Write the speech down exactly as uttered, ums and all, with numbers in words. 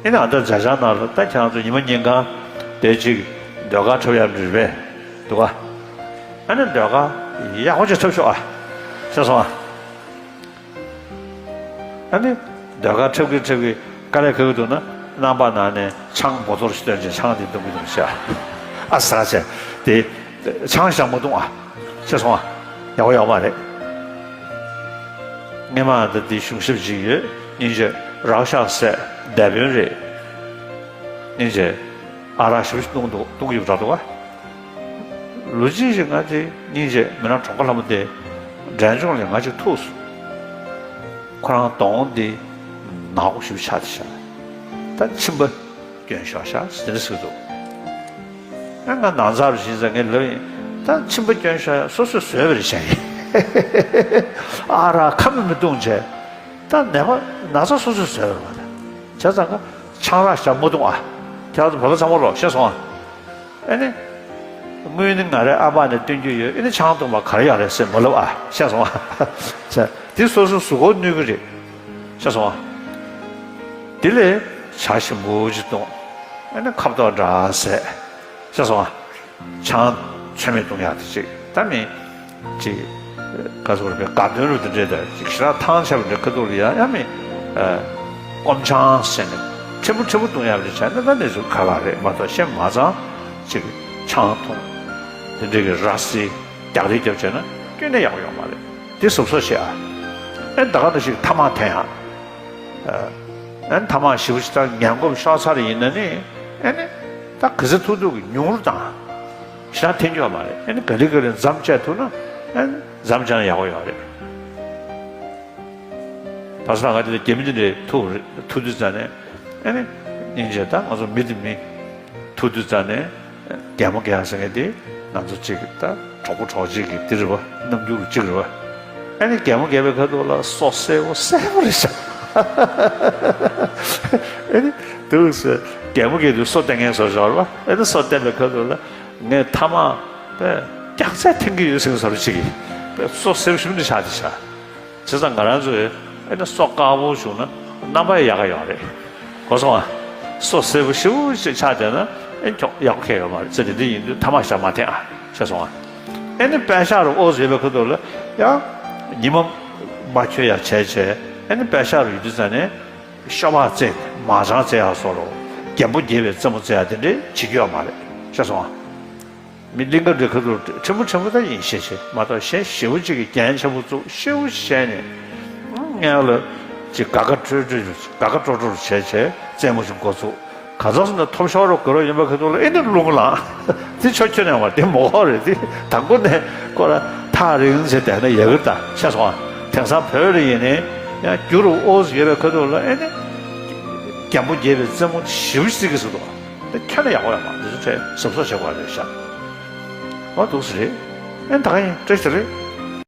ཨེ་ནི་ཨ་ད་མཛད་འཆར་ནང་ལ་ད་ཁྱེད་རང་ཚོ་ཉི་མ་ཉིན་གང་དེ་གཅིག་ཟློས་གར་འཁྲབ་ཡག་འདྲ་རེད་པས་འདུག་ག་ཨ་ནི་ཟློས་གར་ཡག་པོ་ཅིག་འཁྲབ་ཤོག་ཨ། ཤེས་སོང་ཨ། ཨ་ནི་ཟློས་གར་འཁྲབ་ཀྱི་འཁྲབ་ཀྱི་དཀའ་ལས་ཁག་གི་འདུག་ན་རྣམ་པ་ནང་ནས་ཆང་འབོ་ཚོར་ཞིག་བཏོན་བྱས་ཆང་དེ་འཐུང་གི་འདུག་ཤག་ཨ་ཟ་བྱས་དེ་ཆང་ཞག་མ་འཐུང་ཨ། ཤེས་སོང་ཨ། ཡག་པོ་ཡོད་མ་རེད། སྔས་མ་ད་དེ་གཞུང་ཞབས་ཅིག་ཡོད། སྙིང་རྗེ་རག་ཤག་ཟེར་སྡེ་དཔོན་རེད། སྙིང་རྗེ་ཨ་རག་ཞེ་པོ་ཅིག་བཏུང་འདུག་བཏུང་གི་ཡོད་པ་འདྲ་འདུག་ག་ལོ་གཅིག་ཅིག་ང་དེ་སྙིང་རྗེ་མི་ནག་གྲོང་ཁ་ལྷ་མོ་དེ་འབྲས་ལྗོངས་ལ་ང་ཅིག་ཐུག་སོང་། ཁོ་རང་གདོང་དེ་ནག་པོ་ཞེ་པོ་ཆགས་བསྡད་ཤག་ད་མཆིན་པ་སྐྱོན་ཤོར་ཤག་ཟེར་ཟེར་གྱི་འདུག་ཨ་ང་ནང་ཚ་རུ་ཕྱིན་ཙང་ངས་ལབ་ཡིན། ད་མཆིན་པ་སྐྱོན་ཤོར་ཡ་སོ་སོས་བཟོས་པ་རེད་བཤད་ཡིན། ཨ་རག་ཁ་མེད་མི་བཏུང་བྱས། ད་ནད་པ་ན་ཚ་སོ་སོས་བཟོས་པ་རེད་པ། བྱས་ཙང་ཀ་ཆང་རག་ཞག་མ་བཏུང་ཨ། ཁྱེད་རང་ཚོ་བོད་པ་ཚང་མ་ལོག་ཤེས་སོང་ཨ། ཨ་ནི། དངུལ་ནི་ང་རའི་ཨ་ཕ་ནས་བཏོན་རྒྱུ་ཡོད། ཨ་ནི་ཆང་བཏུང་བ་ག་རེ་ཡག་རེད་ཟེར་མ་ལབ་ཨ། ཤེས་སོང་ཨ། བྱས་དེ་སོ་སོའི་གཟུགས་པོར་གནོད་གི་རེད། ཤེས་སོང་ཨ། དེ་ལས་ཇ་ཞིམ་པོ་ཅིག་བཏུང་། ཨ་ནི་ཁ་བཏོག་འདྲ་ཟས། ཤེས་སོང་ཨ། ཆང་ཚོད་མེད་བཏུང་ཡག་དེ་ཅིག་ད་མི་ཅིག་ག་ཚོད་རེད་པས་དགའ་སྟོན་རུ་དེ་འདྲས་ད་ཅིག་ཞེ་དྲག་ཐང་ཆད་པ་འདྲ་ཁ་ཐུག་ལ་ཡ་ཡ་མི་སྐོམ་ཆང་ཟེར་ནས་ཕྲན་བུ་ཕྲན་བུ་བཏུང་ཡག་འདྲ་བྱས་ན་ད་གནས་ཚུལ་ཁག་ཁག་རེད་མ་གཏོགས་གཞན་མ་ཚང་ཅིག་ཆང་འཐུང་དེ་འདྲས་ཀྱི་ར་བཟི་རྒྱག་རེས་རྒྱབ་བྱས་ན་སྐྱོན་ནས་ཡག་པོ་ཡོང་མ་རེད། དེ་གཟབ་གཟབ་བྱེད་ཨ། ཨེ་ད་ག་ནང་བཞིན་ཐ་མག་འཐེན་ཡག་ཨ་ནི་ཐ་མག་ཞེ་པོ་ཅིག་ད་ངན་གོམས་ཤོར་ཚར་ཡིན་ན་ནི་ཨ་ནི་ད་ག་ཚོད་ཐུབ་ཐུབ་ཀྱི་ཉུང་རུ་བཏང་། ཞེ་དྲག་འཐེན་རྒྱུ་ཡོད་མ་རེད། ཨ་ནི་ག་ལེ་ག་ལེ་མཚམས་བཅད་ཐུབ་ན་ཨ་ནི་མཚམས་བཅད་ན་ཡག་པོ་ཡོད་རེད། བར་སྐབས་ང་དེ་ལ་རྒྱ་མི་དེ་འདྲས་ཐུག་ཐུག་དུས་ཙ་ནས་ཨ་ནི་སྙིང་རྗེ་ད་ང་ཚོ་མི་དེ་མི་ཐུག་དུས་ཙ་ནས། གད་མོ་བགད་ཟེར་མཁན་དེ་ང་ཚོ་གཅིག་ད་གྲོགས་པོ་གྲོགས་མཆེད་ཀྱི་དེ་རེད་པ། རྣམ་འགྱུར་གཅིག་རེད་པ། ཨ་ནི་གད་མོ་བགད་པའི་ཁ་ཐུག་ལ་སོ་སེར་པོ་སེར་པོ་རེད་ཤག་ཨ་ནི་དུས་སུ་གད་མོ་བགད་དུས་སོ་བསྟན་མཁན་བཟོ་བཞག་རེད་པ། ཨ་ནི་སོ་བསྟན་པའི་ཁ་ཐུག་ལ་ངས་ཐ་མག་པས་རྒྱག་ཚད་འཐེན་གྱི་ཡོད་ཟེར་མཁན་བཟོ་འདྲ་ཅིག་གིས་སོ་སེར་པོ་ཞེ་པོ་འདྲ་ཆགས་བསྡད་ཤག་བྱས་ཙང་ང་རང་ཚོས་ཨེ་ན་སོ་དཀར་པོ་བྱུང་ན་རྣམ་པ་ཡག་ག་ཡོད་རེད། གོ་སོང་ཨ། སོ་སེར་པོ་ཞེ་པོ་ཞིག་ཆགས་བསྡད་ན་ཨེ་ཁྱོད་ཡག་པོ་ཁེལ་ཡོད་མ་རེད། ཚེ་འདི་འདི་ཡིན་དུས་ཐ་མག་ཞག་མ་འཐེན་ཨ། ཤེས་སོང་ཨ། ཨེ་ནི་པད་ཤག་རུ་ཨོ་ཟེར་བའི་ཁ་ཐུག་ལ་ཡང་ཉི་མ་མ་འཁྱོལ་ཡག་བྱས་བྱས་ཨེ་ནི་པད་ཤག་རུ་ཡོད་དུས་ཙ་ནས་ཤོ་སྦག་རྩེ་མར་ཆང་རྩེ་ཡག་བཟོ་འདྲ་རྒན་པོ་རྒས་པའི་རྩེད་མོ་རྩེ་ཡག་དེ་འདྲས་བྱེད་རྒྱུ་ཡོད་མ་རེད། ཤེས་སོང་ཨ། མི་གླིང་ག་འདྲའི་ཁ་ཐུག་ཕྲན་བུ་ཕྲན་བུ་ད་ཡིན་ཤེས་ཤེས་མ་གཏོགས་གཞན་ཞེ་པོ་ཅིག་གིས་རྒྱན་ཆེན་པོ་བཙུགས་ཞེ་པོ་བྱས་ནས་སྔོན་ལ་ཅིག་དགའ་དགའ་སྤྲོ་སྤྲོ་དགའ་དགའ་སྤྲོ་སྤྲོ་བྱས་བྱས་རྩེད་མོ་ཞིག་འགོ་ཚུགས། ག་ཚོད་སོང་ན་ཐོབ་ཤོར་རོ་དགོས་རོགས་ཡིན་པ་ཁ་ཐུག་ལ་ཨེ་ནི་རླུང་ལངས། དེ་ཆོ་ཁྱོད་ནས་བར་དེ་མོ་ཧོ་རེད། དེ་དང་པོ་ནས་ཁོ་ར་ཐག་རིང་ཟེར་བསྡད་ན་ཡག་གི་རེད་ད། ཤེས་སོང་ཨ། དེང་སང་བོད་རེ་ཡིན་ནའི་ཡང་རྒྱུ་རུ་ཨོ་ཟེར་བའི་ཁ་ཐུག་ལ་ཨེ་ནི་རྒན་པོ་རྒས་པའི་རྩེད་མོ་ཞེ་པོ་ཅིག་རྩེ་གི་ཟེར་འདུག་དེ་ཁྱོན་ནས་ཡག་པོ་ཡོད་མ་རེད། དེ་ཚོ་གཟབ་གཟབ་བྱེད་དགོས་རེད་ཤག་འོ་འདུག་སེ་རེད། ཨེ་ད་ག་ཡིན་བཀྲ་ཤིས་བདེ་ལེགས།